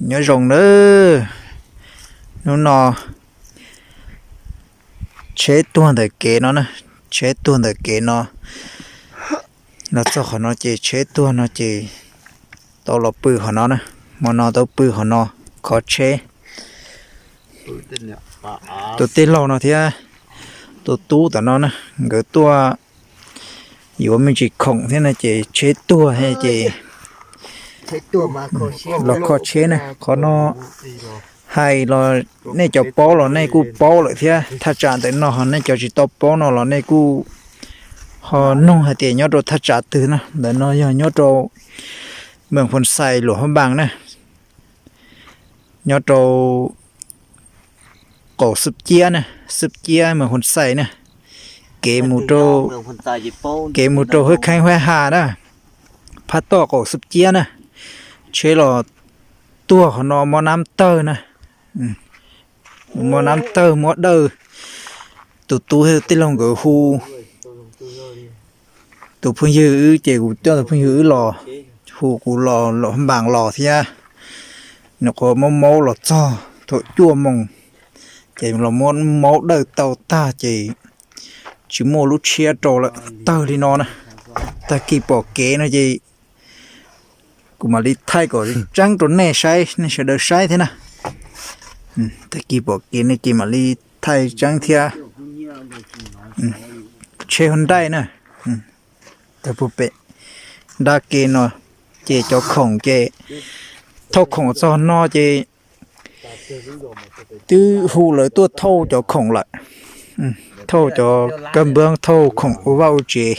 Nyob zoo nawb. Hnub no tsheb tuag ntawm kev no na, tsheb tuag ntawm kev no, los txog qhov no ces tsheb tuag no ces tau los pw qhov no na, hmo no tau pw qhov no, khov tsheb. Tus tij laug no thiab tus tub tom no na, nkawd tuaj yuav me ntsis khoom thiab no ces tsheb tuag thiab ces los kho tsheb na. Qhov no hais los nej cov paub los nej kuj paub lawm thiab, thaj tsam ntawm no nej cov tsis tau paub no los nej kuj ho noog hais tias nyob rau thaj tsam twg na. Ntawm no yog nyob rau Mees Phoo Xais Luam Hab Npaas na, nyob rau qaum Xub Ciab na, Xub Ciab Mees Phoo Xais na, kev mus rau, kev mus rau Huab Kheeb Huab Ha na, phab toj qaum Xub Ciab na. Tsheb los tuag qhov no mob nab tawg na, mob nab tawg muab dawj. Tus tub thiab tij laug nkawd hu tus phooj ywg wb ces kuv coj tus phooj ywg wb los, hu kuv los Luam Hab Npaas los thiab. Nws qhuav maub maub los txog thaum cuaj moos, ces los muab maub dawj tau tag ces tsis muaj lub tshiab rau lawm, tawg li no na. Tag kis pom kev no ces kuv mam li thaij kom tseeb rau nej saib, nej sawv daws saib thiab na. Tag kis pom kev no ces mam li thaij tseeb thiab. Tsheb Hyundai na, tawg puag pem nrab kev no, ces cov khoom ces thauj khoom txog no ces twb hu lawv tuaj thauj cov khoom lawm, thauj cov kab npab, thauj khoom ua vaj ua tsev.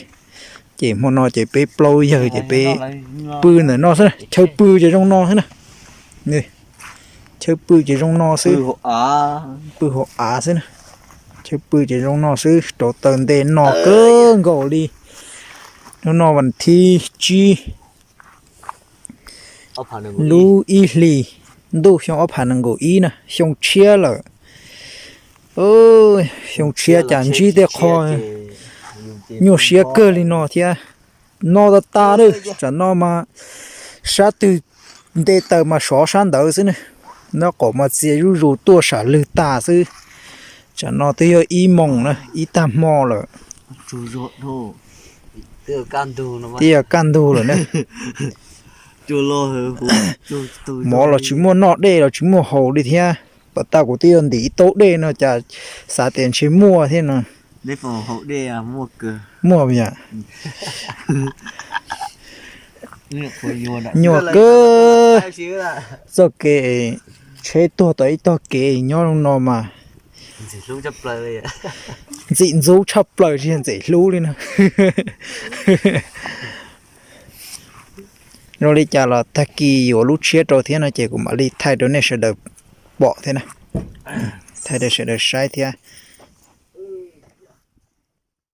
Ces hmo no ces peb plaub yawg ces peb pw ntawm no xwb na, chaw pw ces zoo no xwb na. Chaw pw ces zoo no xwb, pw hauv av xwb na. Chaw pw ces zoo no xwb, rauv taws nte no kawg nkaus li. Hnub no vas thib tsib lub ib hlis ntuj xyoo ob phav nees nkaum ib na, xyoo tshiab lawm. Xyoo tshiab cas ntsib tej qho nyuaj siab kawg li no thiab. No tas tas lawm, tsam no mas sab twg nte taws mas sov sab ntawd xwb na. Nyob qaum mas txia zuj zus tuaj sam lwg tas xwb. Tsam no twb yog ib moos na, ib tag hmo lawm. Twb yog kaj ntug lawm na. Mov los tsis muaj noj, dej los tsis muaj haus li thiab. Pas tas kuv twb yuav ntim ib taub dej no cas xav tias ntshe muaj thiab no. Muaj yom. Nyuaj kawg. Txoj kev tsheb tuag tau ib tog kev nyob no mas ntxim ntxub tshaj plaws, tsis yog ntxim hlub li na. Zoo li cas los tag kis yuav lub tshiab rau thiab no ces kuv mam li thaij rau nej sawv daws pom thiab na, thaij rau sawv daws saib thiab.